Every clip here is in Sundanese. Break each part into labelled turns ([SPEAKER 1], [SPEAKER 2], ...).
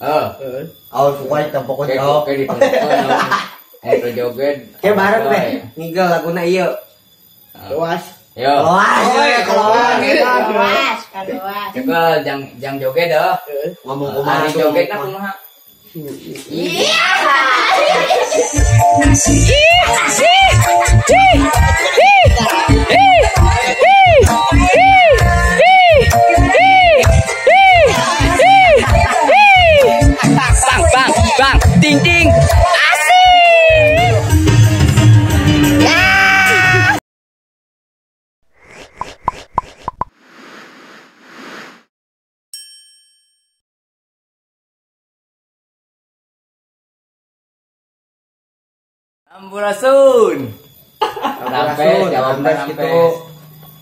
[SPEAKER 1] Heeh.
[SPEAKER 2] Awas suka tempokon jauh.
[SPEAKER 1] Kayak ditempokon. Joget.
[SPEAKER 2] Kayak bareng teh. Ngigel laguna ieu.
[SPEAKER 3] Luas.
[SPEAKER 1] Yo.
[SPEAKER 2] Luas,
[SPEAKER 3] keluas.
[SPEAKER 4] Luas, keluas.
[SPEAKER 1] Cekel jang joget deh.
[SPEAKER 2] Ngomong kumaha
[SPEAKER 1] jogetna kumaha?
[SPEAKER 4] Iya.
[SPEAKER 1] Bang bang bang ding ding. Asik. Sampurasun. Rampes jawabna rampes.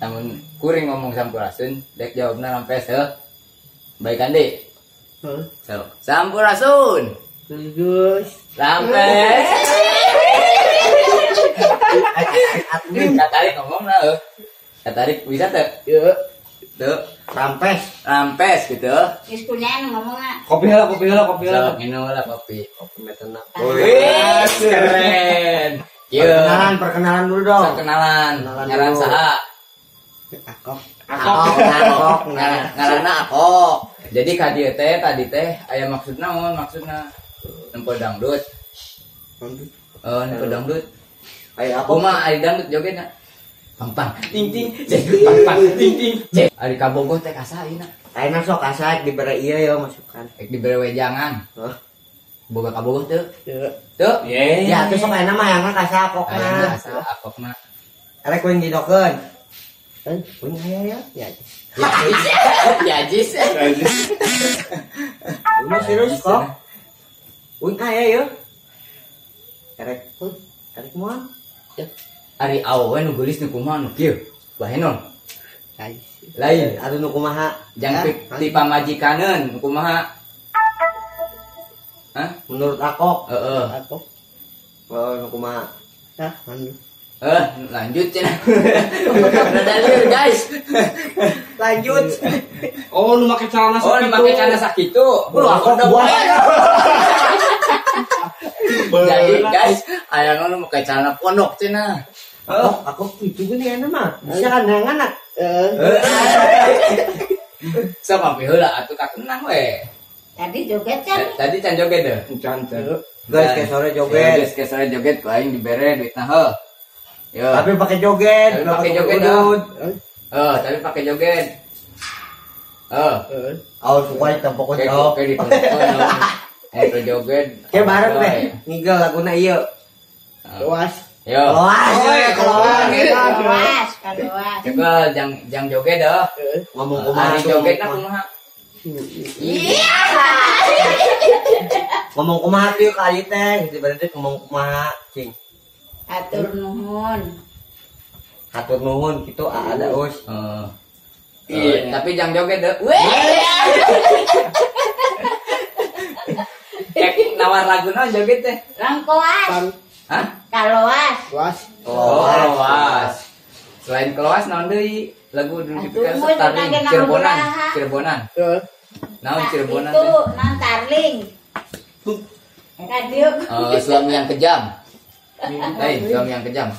[SPEAKER 1] Namun kuring ngomong sampurasun, dek jawabna rampes heuh. Baik andi.
[SPEAKER 3] Heeh.
[SPEAKER 1] So, sampurasun.
[SPEAKER 3] Bagus.
[SPEAKER 1] Rampes. Katarik ngomongna heuh. Katarik bisa teu?
[SPEAKER 3] Ieu.
[SPEAKER 1] Teu.
[SPEAKER 2] Rampes.
[SPEAKER 1] Rampes gitu.
[SPEAKER 4] Geus kunyaan ngomongna.
[SPEAKER 3] Kopi heula, kopi heula, kopi heula.
[SPEAKER 1] Sok minum heula kopi.
[SPEAKER 2] Kopi metenang.
[SPEAKER 1] Wih, keren.
[SPEAKER 2] Perkenalan, perkenalan dulu dong.
[SPEAKER 1] Sok kenalan. Ngaran saha?
[SPEAKER 3] Akok.
[SPEAKER 2] Akok, akok.
[SPEAKER 1] Ngaranna Akok. Jadi ka dieu teh tadi teh aya maksud naon maksudna? Nempo dangdut. Oh, nempo dangdut.
[SPEAKER 2] Aya aku
[SPEAKER 1] mah ari dangdut jogetna. Pang pang ting ting cek pang pang ting ting cek. Ari kabogoh teh kasa ayeuna.
[SPEAKER 2] Ayeuna sok asa dibere ieu yo masukan.
[SPEAKER 1] Ek dibere wejangan.
[SPEAKER 2] Heuh.
[SPEAKER 1] Boga kabogoh teu?
[SPEAKER 3] Teu.
[SPEAKER 1] Teu?
[SPEAKER 2] Ya atuh sok ayeuna mah hayangna kasa akokna.
[SPEAKER 1] Hayangna kasa akokna.
[SPEAKER 2] Arek kuing jidokeun.
[SPEAKER 3] Heuh,
[SPEAKER 2] kuing aya ya.
[SPEAKER 1] Ya. Ya jis.
[SPEAKER 2] Ini serius kok. Uing aya yo. Erek, erek moal.
[SPEAKER 1] Ari awewe nu geulis nu kumaha nu kieu? Bahenon. Lain.
[SPEAKER 2] Atuh nu kumaha?
[SPEAKER 1] Jang ti pamajikaneun nu kumaha? Hah?
[SPEAKER 2] Menurut Akok.
[SPEAKER 1] Heeh.
[SPEAKER 3] Akok.
[SPEAKER 2] Oh, nu kumaha?
[SPEAKER 3] Hah, lanjut.
[SPEAKER 1] Lanjut cenah. Rada lieur, guys.
[SPEAKER 2] Lanjut.
[SPEAKER 3] Oh, nu make celana sakitu.
[SPEAKER 1] Oh, nu make celana sakitu.
[SPEAKER 2] Lu Akok buah.
[SPEAKER 1] Jadi guys, aya nu make celana pondok cenah.
[SPEAKER 2] Oh, aku itu gini enak mah. Bisa kan neangan ah.
[SPEAKER 1] Sok ampe heula atuh kakenang we.
[SPEAKER 4] Tadi joget can.
[SPEAKER 1] Tadi can joget deh.
[SPEAKER 3] Can.
[SPEAKER 2] Guys, ke sore joget.
[SPEAKER 1] Guys, ke sore joget ku aing dibere duitna heuh. Yo.
[SPEAKER 2] Tapi pakai joget,
[SPEAKER 1] tapi pakai joget. Heeh, tapi pakai joget. Heeh.
[SPEAKER 2] Awas suka tempokon jauh.
[SPEAKER 1] Kayak ditempokon. Joget.
[SPEAKER 2] Kayak bareng teh. Ngigel laguna ieu.
[SPEAKER 3] Luas.
[SPEAKER 1] Yo.
[SPEAKER 2] Keluas, keluas,
[SPEAKER 4] keluas, keluas.
[SPEAKER 1] Cekel jang joget deh.
[SPEAKER 2] Ngomong kumaha
[SPEAKER 1] ari jogetna kumaha?
[SPEAKER 4] Iya.
[SPEAKER 2] Ngomong kumaha kieu ka ieu teh, berarti ngomong kumaha cing.
[SPEAKER 4] Hatur nuhun.
[SPEAKER 2] Hatur nuhun kitu ada us.
[SPEAKER 1] Heeh. Iya, tapi jang joget deh. Weh. Ek nawar lagu naon joget teh?
[SPEAKER 4] Langkoas.
[SPEAKER 1] Hah?
[SPEAKER 4] Kaloas.
[SPEAKER 3] Keloas.
[SPEAKER 1] Oh, keloas. Selain keloas naon deui? Lagu dulu dipikir tarling, Cirebonan, Cirebonan.
[SPEAKER 3] Heeh.
[SPEAKER 1] Naon Cirebonan
[SPEAKER 4] teh? Itu naon tarling. Radio.
[SPEAKER 1] Suami yang kejam. Lain, suami yang kejam.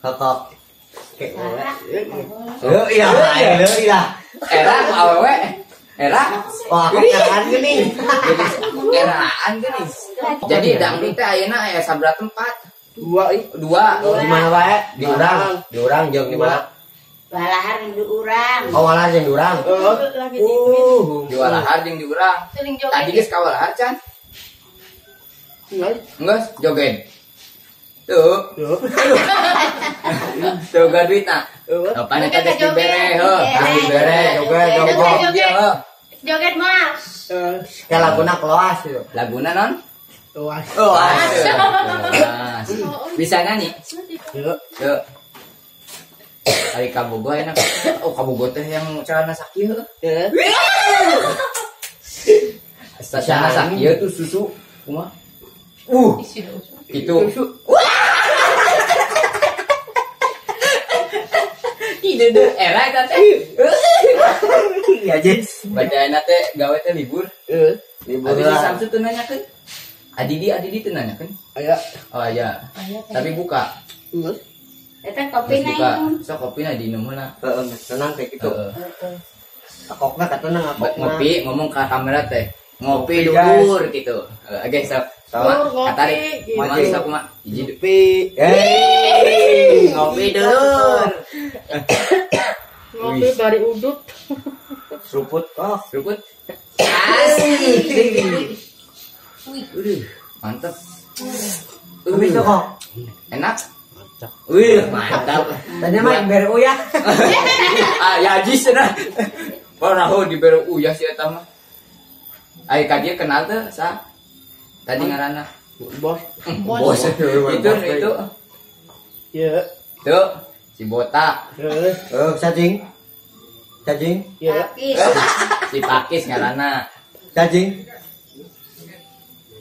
[SPEAKER 2] Kakak. Heuh, iya, heuh, iya.
[SPEAKER 1] Era awewe. Era,
[SPEAKER 2] wah, aku eraan gini.
[SPEAKER 1] Jadi eraan gini. Jadi dangdut teh ayeuna aya sabaraha tempat?
[SPEAKER 3] Dua.
[SPEAKER 1] Dua.
[SPEAKER 2] Di mana wae? Di urang, di urang jeung di mana?
[SPEAKER 4] Walahar jeung di urang.
[SPEAKER 2] Oh, walahar jeung di urang.
[SPEAKER 1] Di walahar jeung di urang. Tadi geus ka walahar can? Geus joget. Tuh. Tuh ga duitna. Apanya tadi dibere heuh, dibere
[SPEAKER 2] joget joget.
[SPEAKER 4] Joget mas.
[SPEAKER 2] Kayak laguna keloas itu.
[SPEAKER 1] Laguna non?
[SPEAKER 3] Keloas.
[SPEAKER 1] Keloas. Bisa nyanyi?
[SPEAKER 3] Yuk.
[SPEAKER 1] Yuk. Ari kabogoh enak. Oh, kabogoh teh yang celana sakieu.
[SPEAKER 3] Heeh.
[SPEAKER 1] Celana sakieu tuh susu kumaha? Gitu. Ide era eta teh.
[SPEAKER 2] Iya, Jis.
[SPEAKER 1] Bacaina teh gawe teh libur.
[SPEAKER 3] Heeh.
[SPEAKER 2] Libur.
[SPEAKER 1] Abi si Samsu teu nanyakeun. Adidi teu nanyakeun.
[SPEAKER 3] Aya.
[SPEAKER 1] Oh aya. Tapi buka.
[SPEAKER 3] Geus.
[SPEAKER 4] Eta kopina minum.
[SPEAKER 1] Sok kopina diinum heula.
[SPEAKER 2] Heeh, tenang kayak gitu.
[SPEAKER 1] Heeh.
[SPEAKER 2] Akokna katenang akokna.
[SPEAKER 1] Ngopi ngomong ke kamera teh. Ngopi dulur gitu. Oke, sok. Katarik. Kumaha sok kumaha? Hiji
[SPEAKER 3] ngopi.
[SPEAKER 1] Hei, ngopi dulur.
[SPEAKER 5] Ngopi bari udut.
[SPEAKER 2] Seruput kok.
[SPEAKER 1] Seruput. Asik. Wih, mantap.
[SPEAKER 2] Habis tuh kok.
[SPEAKER 1] Enak. Mantap. Wih, mantap.
[SPEAKER 2] Tadi mah bere uyah.
[SPEAKER 1] Ah, ya jis cenah. Paraho di bere uyah si eta mah. Ai ka dieu kenal teu sa? Tadi ngaranna
[SPEAKER 3] Bos.
[SPEAKER 1] Bos. Itu.
[SPEAKER 3] Iya.
[SPEAKER 1] Tuh, si botak.
[SPEAKER 3] Heeh.
[SPEAKER 2] Cacing. Cacing.
[SPEAKER 3] Iya.
[SPEAKER 1] Si Pakis ngaranna.
[SPEAKER 2] Cacing.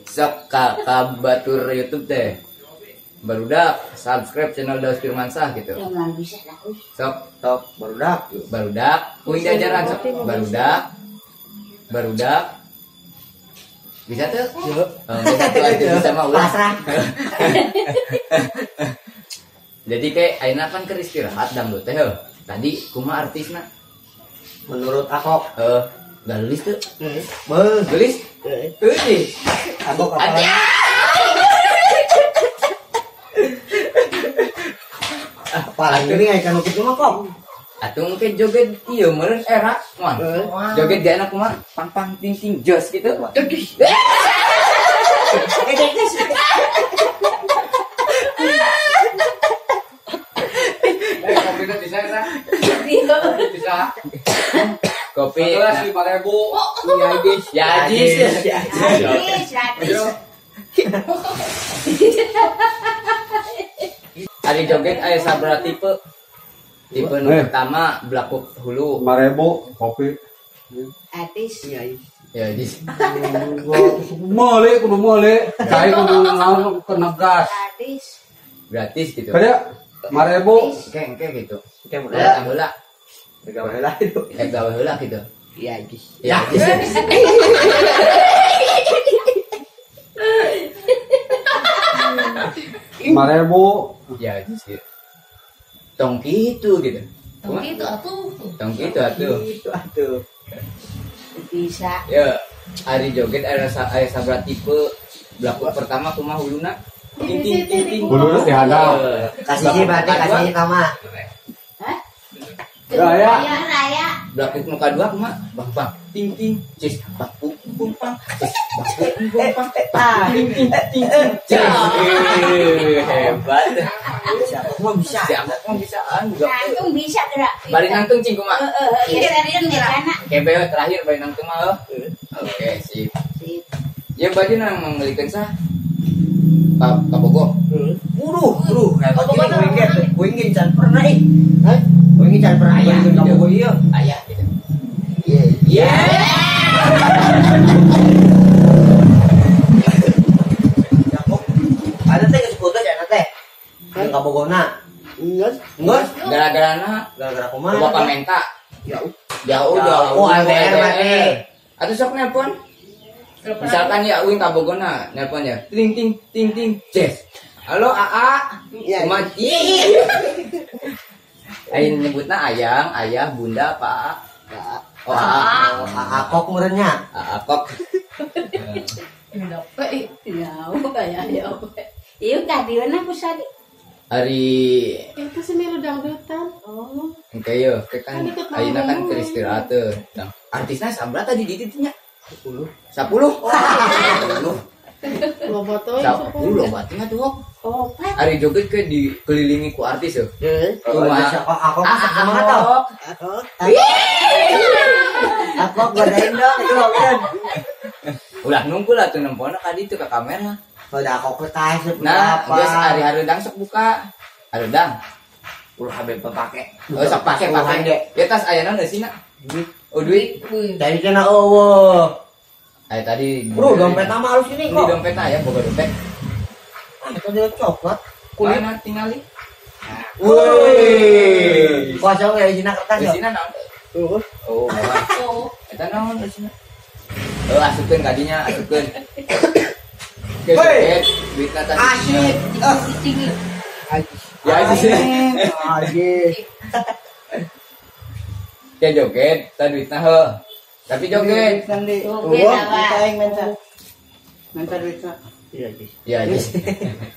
[SPEAKER 1] Sok ka batur YouTube teh. Barudak subscribe channel Daus Firmansyah gitu.
[SPEAKER 4] Ya bisa lah.
[SPEAKER 1] Sok
[SPEAKER 2] top barudak.
[SPEAKER 1] Barudak, kuing jajaran sok barudak. Barudak. Bisa tuh?
[SPEAKER 3] Iya.
[SPEAKER 1] Bisa mah ulah.
[SPEAKER 2] Pasrah.
[SPEAKER 1] Jadi kayak ayeuna kan keur istirahat dangdut teh heuh. Tadi kumaha artisna?
[SPEAKER 2] Menurut aku
[SPEAKER 1] geulis teu?
[SPEAKER 3] Heeh.
[SPEAKER 2] Beuh,
[SPEAKER 1] geulis?
[SPEAKER 3] Heeh.
[SPEAKER 1] Euy.
[SPEAKER 2] Aku kapal. Apalagi ini nggak ikan kitu mah kok.
[SPEAKER 1] Atuh mungkin joget ieu meureun era moal. Joget gak enak kumaha? Pang pang ting ting jos gitu.
[SPEAKER 6] Kopi teh bisa ya? Bisa.
[SPEAKER 1] Kopi
[SPEAKER 6] 5.000.
[SPEAKER 1] Ya jis. Ya jis.
[SPEAKER 4] Gratis.
[SPEAKER 1] Ari joget aya sabaraha tipe? Tipe nu pertama belakuk hulu.
[SPEAKER 6] 5.000 kopi.
[SPEAKER 4] Artis.
[SPEAKER 1] Ya jis.
[SPEAKER 6] Meuli kudu meuli. Cai kudu naon kena gas.
[SPEAKER 4] Gratis.
[SPEAKER 1] Gratis gitu.
[SPEAKER 6] Kada 5.000.
[SPEAKER 1] Engke engke gitu.
[SPEAKER 2] Engke heula.
[SPEAKER 1] Heula.
[SPEAKER 2] Gawe heula itu.
[SPEAKER 1] Gawe heula gitu.
[SPEAKER 3] Iya jis.
[SPEAKER 1] Ya jis.
[SPEAKER 6] 5.000.
[SPEAKER 1] Ya jis gitu. Tong gitu gitu.
[SPEAKER 5] Tong gitu atuh.
[SPEAKER 1] Tong gitu atuh.
[SPEAKER 2] Gitu atuh.
[SPEAKER 4] Bisa.
[SPEAKER 1] Ya, ari joget aya sabaraha tipe. Belakuk pertama kumaha huluna? Ting ting ting ting.
[SPEAKER 6] Huluna teh handap.
[SPEAKER 2] Kasih sih berarti kasih kama.
[SPEAKER 4] Hah?
[SPEAKER 6] Raya.
[SPEAKER 4] Raya.
[SPEAKER 1] Belakuk nu kadua kumaha? Bang bang ting ting cis bang pung pung pang cis bang pung pung pang ting ting ting ting. Hebat.
[SPEAKER 2] Siapa mah bisa.
[SPEAKER 1] Siapa mah bisaan.
[SPEAKER 4] Nangtung bisa gerak.
[SPEAKER 1] Bari nangtung cing kumaha?
[SPEAKER 4] Heeh, heeh.
[SPEAKER 1] Kebe terakhir bari nangtung mah. Oke, sip.
[SPEAKER 4] Sip.
[SPEAKER 1] Ya baju nang mengelikeun sah? Ka Bogo.
[SPEAKER 2] Buruh, buruh. Kuing ge can pernah ih. Hah? Kuing ge can pernah aya ka Bogo ieu.
[SPEAKER 1] Aya gitu.
[SPEAKER 2] Iya.
[SPEAKER 1] Iya.
[SPEAKER 2] Ada teh geus putus ya teh. Ka Bogona.
[SPEAKER 3] Geus.
[SPEAKER 2] Geus.
[SPEAKER 1] Gara-garana
[SPEAKER 2] gara-gara kumaha?
[SPEAKER 1] Bapak menta.
[SPEAKER 3] Jauh.
[SPEAKER 1] Jauh, jauh.
[SPEAKER 2] Oh, LDR berarti.
[SPEAKER 1] Atuh sok nelpon. Misalkan ya uing ka Bogona nelpon ya. Ting ting ting ting. Ces. Halo AA.
[SPEAKER 3] Iya.
[SPEAKER 1] Kumaha? Aing nyebutna ayang, ayah, bunda, apa AA? Oh, AA.
[SPEAKER 2] AA kok meureunnya.
[SPEAKER 1] AA kok.
[SPEAKER 4] Jauh kayak ya. Ieu ka dieuna ku sadi.
[SPEAKER 1] Ari
[SPEAKER 5] itu sih milu dangdutan.
[SPEAKER 4] Oh.
[SPEAKER 1] Engke yeuh, ke kan ayeuna kan keur istirahat teu. Artisna sabaraha tadi di ditu nya?
[SPEAKER 3] 10.
[SPEAKER 1] 10. 10.
[SPEAKER 5] Loba teuing
[SPEAKER 1] 10 loba teh tuh.
[SPEAKER 4] Opat.
[SPEAKER 1] Ari joget ke dikelilingi ku artis yeuh.
[SPEAKER 3] Heeh.
[SPEAKER 1] Kumaha?
[SPEAKER 2] Aku kumaha tau? Aku godain dong itu kan.
[SPEAKER 1] Ulah nunggu lah tuh nempona ka ditu ka kamera.
[SPEAKER 2] Udah aku kertas
[SPEAKER 1] Nah, geus ari hareudang sok buka. Hareudang.
[SPEAKER 2] Ulah habis pake.
[SPEAKER 1] Oh, sok pake pake. Ya tas aya naon eusina?
[SPEAKER 3] Duit.
[SPEAKER 1] Oh, duit.
[SPEAKER 2] Tadi kena eueuh.
[SPEAKER 1] Ayo tadi.
[SPEAKER 2] Bro, dompet sama halus ini kok.
[SPEAKER 1] Di dompet aya boga dompet.
[SPEAKER 2] Ah, itu dia coklat.
[SPEAKER 1] Kulit mana tingali?
[SPEAKER 2] Woi. Kosong ya izina kertas ya.
[SPEAKER 1] Izina naon?
[SPEAKER 3] Oh.
[SPEAKER 1] Oh, oh. Eta naon eusina? Heuh asupkeun ka dinya, asupkeun. Hei, duitna tadi.
[SPEAKER 2] Asik.
[SPEAKER 1] Ya sih.
[SPEAKER 2] Asik.
[SPEAKER 1] Ya joget, tah duitna heuh. Tapi joget.
[SPEAKER 2] Joget aing minta. Minta duitna.
[SPEAKER 3] Iya, guys.
[SPEAKER 1] Iya, guys.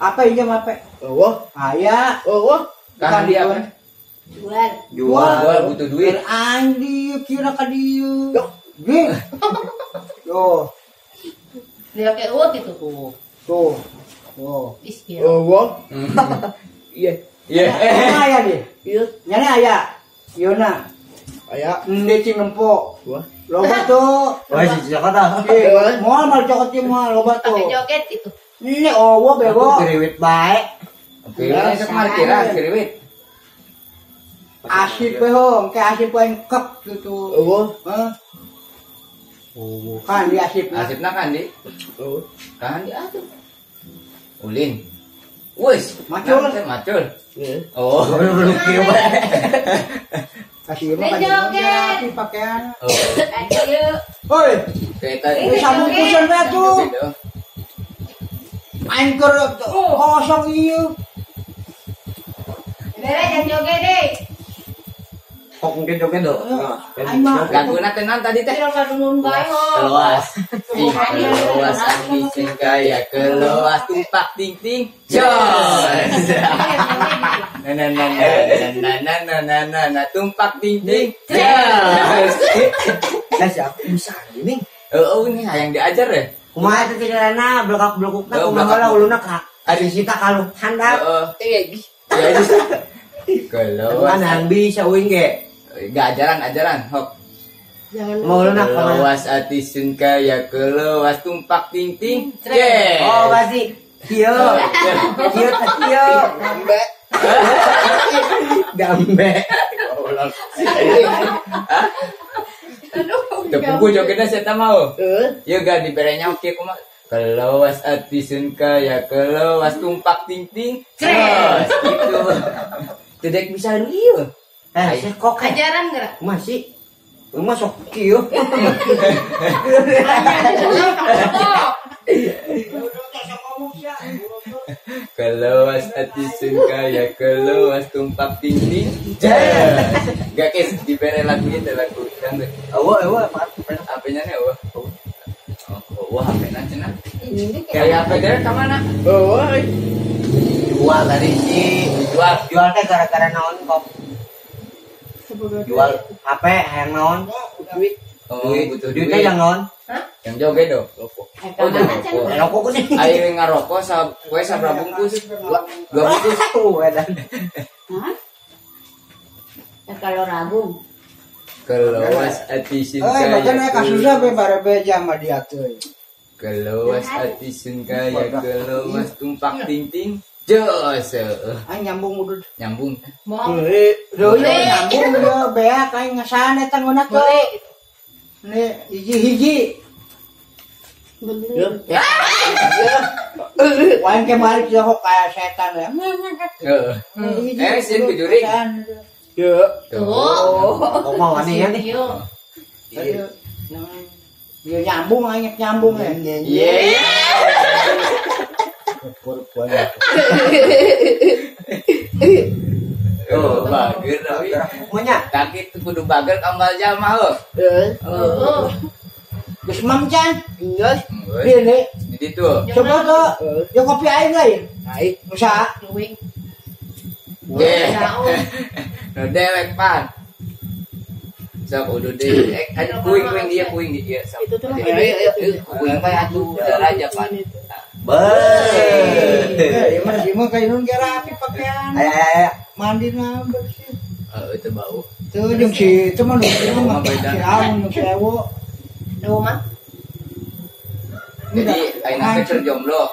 [SPEAKER 2] Apa ini apa?
[SPEAKER 3] Oh.
[SPEAKER 2] Aya.
[SPEAKER 3] Oh.
[SPEAKER 1] Kan dia apa?
[SPEAKER 4] Jual.
[SPEAKER 1] Jual butuh duit.
[SPEAKER 2] Andi kira ka dieu. Ge. Yo.
[SPEAKER 4] Dia kayak uang gitu.
[SPEAKER 2] Tuh. Oh.
[SPEAKER 3] Oh.
[SPEAKER 1] Iya. Iya.
[SPEAKER 2] Aya di.
[SPEAKER 3] Iya.
[SPEAKER 2] Nyane aya. Yeuna.
[SPEAKER 3] Aya.
[SPEAKER 2] Ende cing nempo.
[SPEAKER 3] Wah.
[SPEAKER 2] Loba tuh.
[SPEAKER 6] Wah, si cokot ah.
[SPEAKER 2] Moal mal cokot ieu moal loba tuh.
[SPEAKER 4] Pakai joget itu.
[SPEAKER 2] Ini owo bebo.
[SPEAKER 6] Kiriwit bae.
[SPEAKER 1] Oke, sok parkiran kiriwit.
[SPEAKER 2] Asip we ho, engke asip we kek gitu.
[SPEAKER 3] Owo.
[SPEAKER 2] Heh. Owo. Kan di asipna.
[SPEAKER 1] Asipna kan di.
[SPEAKER 3] Owo.
[SPEAKER 1] Kan di atuh. Ulin. Wes,
[SPEAKER 2] macul.
[SPEAKER 1] Macul.
[SPEAKER 3] Heeh.
[SPEAKER 1] Oh, belum kieu bae.
[SPEAKER 2] Kasih mah kan rapi pakaian.
[SPEAKER 1] Oh.
[SPEAKER 4] Ayo.
[SPEAKER 2] Hoi.
[SPEAKER 1] Kereta
[SPEAKER 2] sabungkusan we atuh. Aing keur kosong ieu.
[SPEAKER 4] Bere yang joget deh.
[SPEAKER 6] Kok mungkin joget do.
[SPEAKER 1] Laguna tenan tadi teh. Keluas. Keluas ati sing kaya keluas tumpak ting ting. Jos. Na na na na na na na na na tumpak ting ting. Jos.
[SPEAKER 6] Lah siapa bisa gini?
[SPEAKER 1] Oh, ini hayang diajar ya.
[SPEAKER 6] Kumaha teh carana blekak-blekukna kumaha lah uluna ka. Ari sita kaluh handap.
[SPEAKER 1] Heeh. Ya keluas.
[SPEAKER 6] Mana bisa uing ge?
[SPEAKER 1] Gak ajaran hok.
[SPEAKER 5] Jangan
[SPEAKER 6] mau lu nak
[SPEAKER 1] keluas ati sun kaya keluas tumpak ting ting.
[SPEAKER 6] Oh pasti. Kieu. Kieu kieu.
[SPEAKER 3] Gambe.
[SPEAKER 6] Gambe.
[SPEAKER 1] Hah? Teu jogetna saya tak mau. Heeh. Ieu gak diberenya oke kumaha. Keluas ati sun kaya keluas tumpak ting ting. Terus gitu. Tidak bisa ieu.
[SPEAKER 6] Eh, kok
[SPEAKER 4] ajaran gerak?
[SPEAKER 6] Masih. Masuk kieu.
[SPEAKER 1] Keluas ati sun kaya keluas tumpak ting ting. Gak kes dibere lagu itu lagu dangdut.
[SPEAKER 6] Awa awa
[SPEAKER 1] HP-nya nih awa. Oh, HP-na cenah. Kayak HP dewek ka mana?
[SPEAKER 3] Oh,
[SPEAKER 6] jual tadi sih, jual. Jual teh gara-gara naon kok? Jual HP yang naon?
[SPEAKER 3] Duit.
[SPEAKER 1] Oh, butuh duit.
[SPEAKER 6] Duitnya yang naon?
[SPEAKER 4] Hah?
[SPEAKER 1] Yang joget do.
[SPEAKER 3] Rokok.
[SPEAKER 1] Oh, rokok.
[SPEAKER 6] Rokok ku sih.
[SPEAKER 1] Ayo ngarokok sa kowe sabra bungkus? Dua bungkus.
[SPEAKER 6] Edan.
[SPEAKER 4] Hah? Ya kalau ragu.
[SPEAKER 1] Keluas ati sun
[SPEAKER 2] kaya. Eh, bacan kasusah be barebe jama dia teuy.
[SPEAKER 1] Keluas ati sun kaya keluas tumpak ting ting. Jos.
[SPEAKER 2] Aing nyambung udud.
[SPEAKER 1] Nyambung.
[SPEAKER 2] Deui, deui nyambung ieu beak aing ngasaan eta ngeunak teh. Ini hiji-hiji.
[SPEAKER 3] Ya.
[SPEAKER 2] Wain kemarin dia kok kayak setan ya.
[SPEAKER 1] Heeh. Eh, sieun ku jurig.
[SPEAKER 3] Ya.
[SPEAKER 4] Tuh.
[SPEAKER 6] Kok mau aneh ya nih.
[SPEAKER 2] Iya. Dia nyambung aing nyambung ya.
[SPEAKER 1] Iya. Oh, bager tapi
[SPEAKER 6] punya
[SPEAKER 1] kaki kudu bager kambal jama heuh.
[SPEAKER 3] Heeh.
[SPEAKER 2] Geus mam can.
[SPEAKER 3] Geus.
[SPEAKER 2] Ini
[SPEAKER 1] di ditu.
[SPEAKER 2] Coba tuh. Yo kopi aing lain.
[SPEAKER 3] Aing.
[SPEAKER 2] Usaha.
[SPEAKER 4] Luwing.
[SPEAKER 1] Deh. Nu dewek pan. Sok udah deh. Aduh kuing kuing dia kuing dia.
[SPEAKER 5] Itu tuh lah.
[SPEAKER 1] Kuing bae atuh udah aja pan.
[SPEAKER 6] Be.
[SPEAKER 2] Eh, mah ieu mah kayak nun ge rapi pakaian.
[SPEAKER 6] Ayo ayo.
[SPEAKER 2] Mandi na bersih.
[SPEAKER 1] Oh, itu bau.
[SPEAKER 2] Tuh jeung si itu mah nu mah si Aun nu si Ewo.
[SPEAKER 4] Ewo mah.
[SPEAKER 1] Jadi ayeuna teh keur jomblo.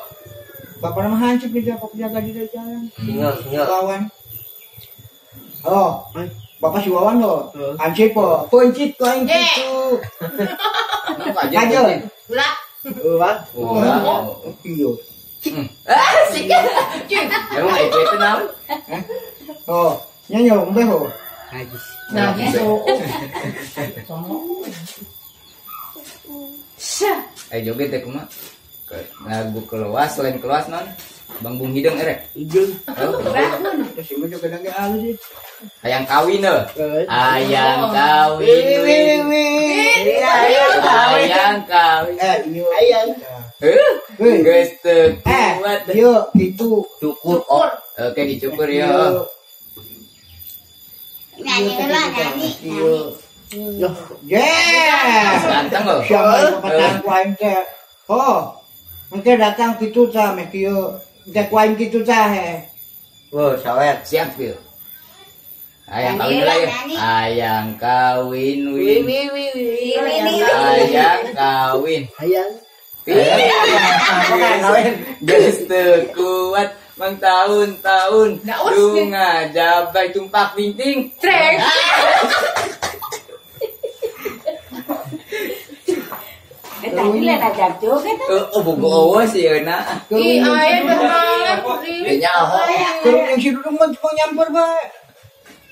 [SPEAKER 2] Bapak mah hancur di bapak jaga di jalan.
[SPEAKER 6] Single, single.
[SPEAKER 2] Wawan. Oh, bapak si Wawan loh. Hancur po. Pencit ku aing kitu.
[SPEAKER 1] Aja.
[SPEAKER 4] Ulah.
[SPEAKER 3] Ulah.
[SPEAKER 1] Ulah.
[SPEAKER 2] Iya.
[SPEAKER 1] Ah, sik. Emang itu naon?
[SPEAKER 2] Oh, nya nyolong teh ho. Najis.
[SPEAKER 5] Najis.
[SPEAKER 1] Joget teh kumaha? Lagu keluas selain keluas non Bangbung hidung erek.
[SPEAKER 3] Hidung.
[SPEAKER 6] Terus ieu joget ge alus.
[SPEAKER 1] Hayang kawin heuh. Hayang kawin. Hayang kawin.
[SPEAKER 3] Hayang.
[SPEAKER 1] Heuh. Geus teu kuat.
[SPEAKER 6] Ieu kitu
[SPEAKER 1] cukur. Oke dicukur ya.
[SPEAKER 4] Nyanyi lah nyanyi.
[SPEAKER 6] Yeah.
[SPEAKER 1] Ganteng loh.
[SPEAKER 6] Siapa petang ku aing teh. Oh. Engke datang kitu tah meh kieu. Teh ku aing kitu tah he.
[SPEAKER 2] Wah, sawer.
[SPEAKER 1] Siap kieu. Hayang kawin lah ya. Hayang kawin win. Hayang kawin.
[SPEAKER 3] Hayang.
[SPEAKER 1] Kawin. Geus teu kuat mang tahun-tahun. Dunga jabai tumpak binting.
[SPEAKER 5] Trek.
[SPEAKER 4] Tadi lah ajak joget.
[SPEAKER 1] Oh, bogo awas ya nak.
[SPEAKER 5] Ih, aya bermalam.
[SPEAKER 1] Nya
[SPEAKER 6] Terus yang si dudung mah cuma nyamper bae.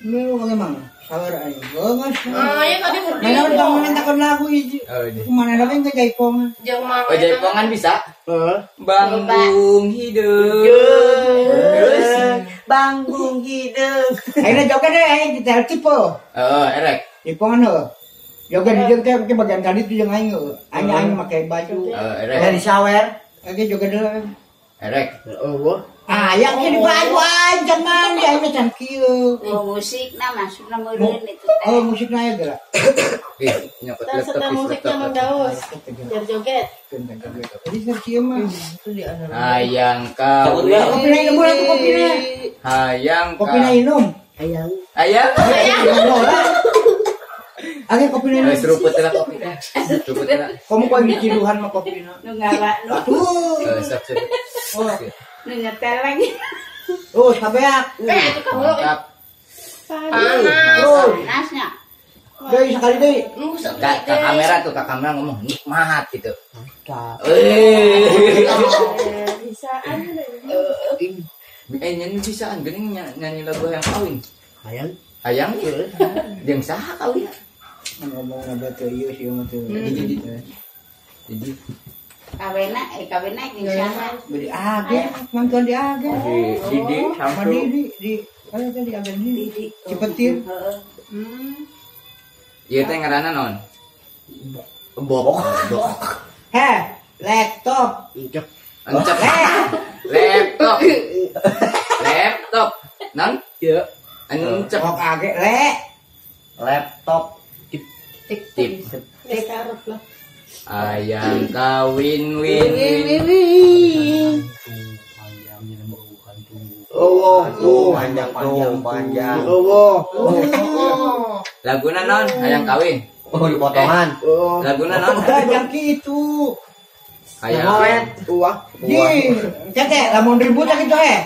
[SPEAKER 6] Lu bagaimana? Sabar aja. Geus.
[SPEAKER 5] Aya tadi berdiri.
[SPEAKER 6] Nah, udah mintakeun lagu hiji. Kumaha da ke jaipongan.
[SPEAKER 1] Oh, jaipongan bisa? Heeh. Banggung hideung. Terus
[SPEAKER 2] banggung hideung.
[SPEAKER 6] Ayeuna joget deh, aing detail tipe.
[SPEAKER 1] Heeh, erek.
[SPEAKER 6] Jaipongan heuh. Joget di jeung teh bagian kali itu jeung aing heuh. Aing aing make baju.
[SPEAKER 1] Erek.
[SPEAKER 2] Dari sawer.
[SPEAKER 6] Oke joget deui.
[SPEAKER 1] Erek.
[SPEAKER 3] Heeh.
[SPEAKER 6] Ah, yang di baju aing can mandi aing mah can kieu.
[SPEAKER 4] Oh, musikna masukna meureun itu teh.
[SPEAKER 6] Oh, musikna aya geura.
[SPEAKER 1] Ih, nyokot laptop
[SPEAKER 5] musikna Mang Daus. Biar joget.
[SPEAKER 6] Jadi kieu mah.
[SPEAKER 1] Hayang kawin.
[SPEAKER 6] Kopina minum atuh kopina.
[SPEAKER 1] Hayang
[SPEAKER 6] kopina minum.
[SPEAKER 3] Hayang.
[SPEAKER 1] Hayang.
[SPEAKER 6] Age kopina minum.
[SPEAKER 1] Seruput lah kopina. Seruput lah.
[SPEAKER 6] Kamu kok diciduhan mah kopina.
[SPEAKER 4] Nu ngala nu.
[SPEAKER 6] Atuh.
[SPEAKER 1] Sok sok.
[SPEAKER 4] Nu nyetel lagi.
[SPEAKER 6] Oh, sabeak.
[SPEAKER 5] Itu kamu.
[SPEAKER 1] Panas.
[SPEAKER 4] Panasnya.
[SPEAKER 6] Deui sekali deui.
[SPEAKER 1] Ke kamera tuh, ke kamera ngomong nikmat gitu.
[SPEAKER 5] Bisaan.
[SPEAKER 1] Nyanyi bisaan geuning nyanyi lagu hayang kawin.
[SPEAKER 3] Hayang.
[SPEAKER 1] Hayang jeung saha kawin?
[SPEAKER 6] Ngomong ada teu ieu sih mah teu.
[SPEAKER 1] Jadi
[SPEAKER 4] kawena kawena jeung saha?
[SPEAKER 6] Beli age, mantuan di age.
[SPEAKER 1] Di Didi
[SPEAKER 6] sama di di kayak tadi age di Cipetir.
[SPEAKER 4] Heeh.
[SPEAKER 1] Ieu teh ngaranna naon? Bok.
[SPEAKER 6] Heh, laptop.
[SPEAKER 3] Encep.
[SPEAKER 1] Encep. Laptop. Laptop. Naon?
[SPEAKER 3] Ieu.
[SPEAKER 1] Encep.
[SPEAKER 6] Bok age le.
[SPEAKER 2] Laptop.
[SPEAKER 1] Tip.
[SPEAKER 5] Tip. Lah.
[SPEAKER 1] Ayang kawin win win.
[SPEAKER 3] Oh,
[SPEAKER 2] panjang panjang panjang.
[SPEAKER 3] Oh.
[SPEAKER 1] Laguna non hayang kawin.
[SPEAKER 2] Oh, dipotongan.
[SPEAKER 1] Laguna non.
[SPEAKER 6] Hayang kitu.
[SPEAKER 1] Hayang.
[SPEAKER 3] Wah.
[SPEAKER 6] Di, kete lamun ribut kitu he.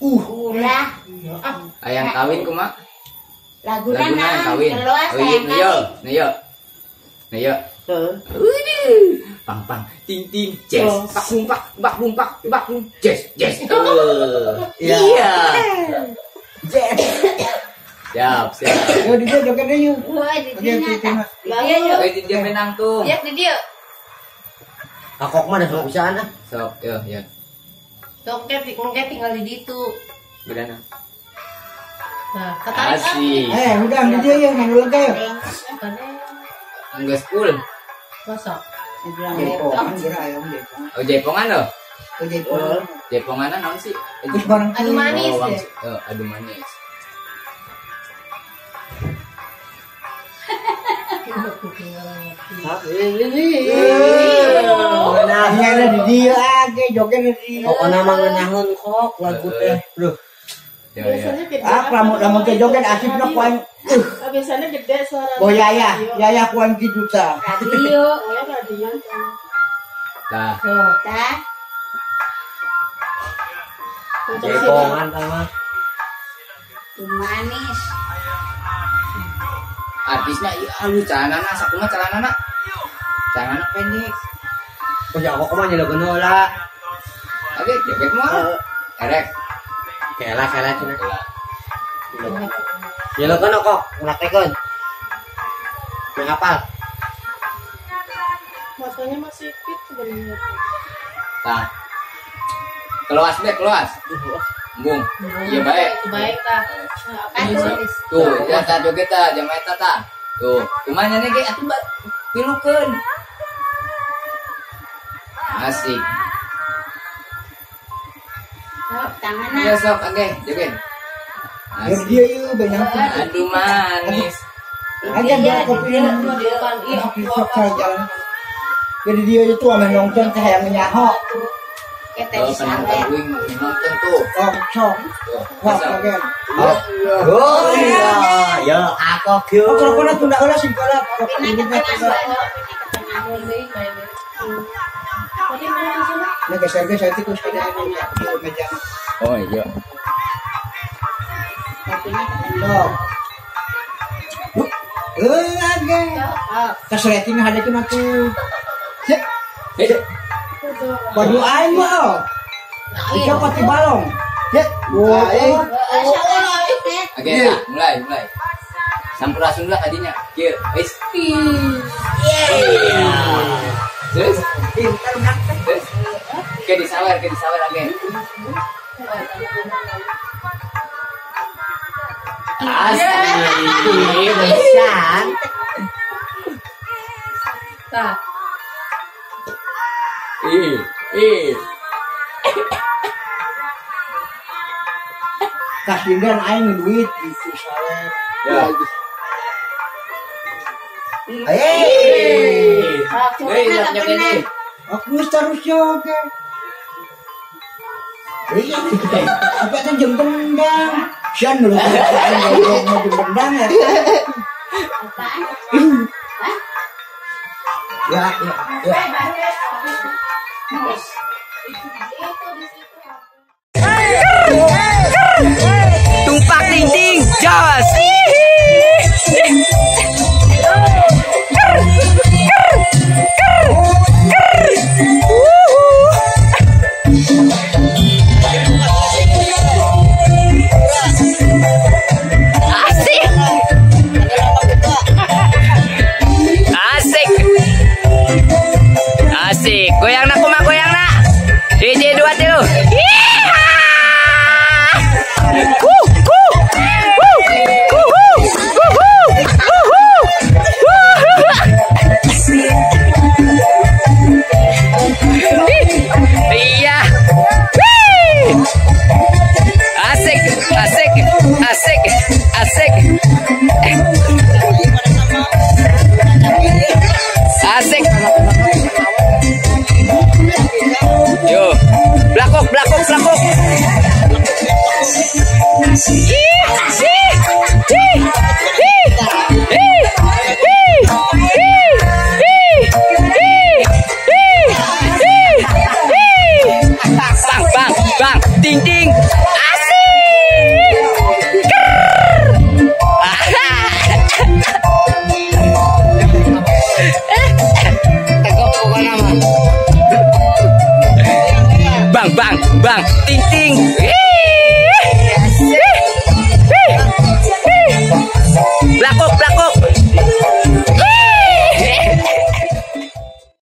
[SPEAKER 4] Ulah.
[SPEAKER 1] Hayang kawin kumaha?
[SPEAKER 4] Laguna
[SPEAKER 1] hayang kawin.
[SPEAKER 4] Keluas hayang kawin.
[SPEAKER 1] Nih yo. Nih yo. Pang pang ting ting jazz pak bum pak bak bum pak bak bum jazz jazz. Iya.
[SPEAKER 6] Jazz.
[SPEAKER 1] Siap siap.
[SPEAKER 6] Yo di dia joget deui.
[SPEAKER 4] Wah, di dia. Iya yo.
[SPEAKER 1] Di dia menang tuh.
[SPEAKER 5] Ya di dia.
[SPEAKER 2] Akok mah da sok bisaan ah.
[SPEAKER 1] Sok yo yo.
[SPEAKER 5] Sok engke tinggal di ditu.
[SPEAKER 1] Bedana.
[SPEAKER 5] Nah, ketarik.
[SPEAKER 1] Asik.
[SPEAKER 6] Udah di dia ya, nu lega ya.
[SPEAKER 1] Enggak school.
[SPEAKER 5] Masa?
[SPEAKER 6] Jaipongan geura ayam jaipongan.
[SPEAKER 1] Oh, jaipongan loh.
[SPEAKER 6] Oh, jaipongan.
[SPEAKER 1] Jaiponganan naon sih?
[SPEAKER 6] Terus barang
[SPEAKER 5] adu manis
[SPEAKER 1] oh,
[SPEAKER 5] deh.
[SPEAKER 1] Adu manis.
[SPEAKER 6] Nah, ada di dia age joget di dia.
[SPEAKER 2] Pokona mah ngeunaheun kok lagu teh. Duh.
[SPEAKER 5] Biasanya gede.
[SPEAKER 6] Ah, lamun teh joget asipna ku aing.
[SPEAKER 5] Biasanya gede suara.
[SPEAKER 6] Oh yaya, yaya ku aing kitu tah.
[SPEAKER 4] Radio.
[SPEAKER 5] Oh, radio.
[SPEAKER 1] Tah.
[SPEAKER 4] Tah.
[SPEAKER 2] Jaipongan tah mah.
[SPEAKER 4] Manis.
[SPEAKER 1] Artisnya ieu anu celanana sakumaha celanana? Celanana pendek.
[SPEAKER 2] Oh, ya kok mah nyelekeun heula.
[SPEAKER 1] Oke, joget mah. Erek.
[SPEAKER 2] Kela kela cenah.
[SPEAKER 6] Nyelokeun kok, praktekeun. Meh hafal.
[SPEAKER 5] Matanya masih fit sebenarnya.
[SPEAKER 1] Tah. Keluas deh, keluas. Embung. Iya baik.
[SPEAKER 5] Baik tah.
[SPEAKER 1] Tuh, ya tah joget tah, jam eta tah. Tuh, kumanya nih ge atuh pilukeun. Asik.
[SPEAKER 4] Sok tanganna.
[SPEAKER 1] Ya sok oke, joget.
[SPEAKER 3] Asik. Dia ieu banyak.
[SPEAKER 1] Aduh manis.
[SPEAKER 3] Aja dia kopi ini jalan. Jadi dia itu ame nonton teh hayang nyaho.
[SPEAKER 1] Oh, penonton uing nonton tuh.
[SPEAKER 3] Oh, sok. Wah, oke.
[SPEAKER 6] Oh iya, ya aku yo.
[SPEAKER 3] Oh, kalau tunda heula sing kolap. Nah, geser-geser tikus kada meja.
[SPEAKER 1] Oh iya.
[SPEAKER 3] Sok. Oke. Kesreting ada cuma tuh. Sip. Baju aing mah. Ieu pati balong. Sip.
[SPEAKER 1] Oke, mulai, mulai. Sampurasun lah tadinya. Kieu, wis. Terus, terus. Oke, disawer lagi. Asik,
[SPEAKER 6] pisan.
[SPEAKER 5] Tah.
[SPEAKER 1] Ih.
[SPEAKER 3] Kasihan aing duit itu sawer.
[SPEAKER 1] Ya.
[SPEAKER 6] Hei.
[SPEAKER 1] Hei,
[SPEAKER 3] aku terus joget. Iya, apa kan jeung bendang. Sian dulu aing mau jeung bendang ya.
[SPEAKER 4] Apaan? Hah?
[SPEAKER 3] Ya, ya, ya.
[SPEAKER 1] Tumpak ting-ting, jos. Asik. Asik. Asik. Goyang nak kumaha goyang nak. 1 2 3. Iya. Asik, asik, asik, asik. Asik. Yo, blakok, blakok, blakok. Ih, ih, ih, ih, ih, ih, ih, ih, ih, ih, ih. Bang, bang, bang, ting, ting. Asik. Kerr. Bang, bang, bang, ting, ting.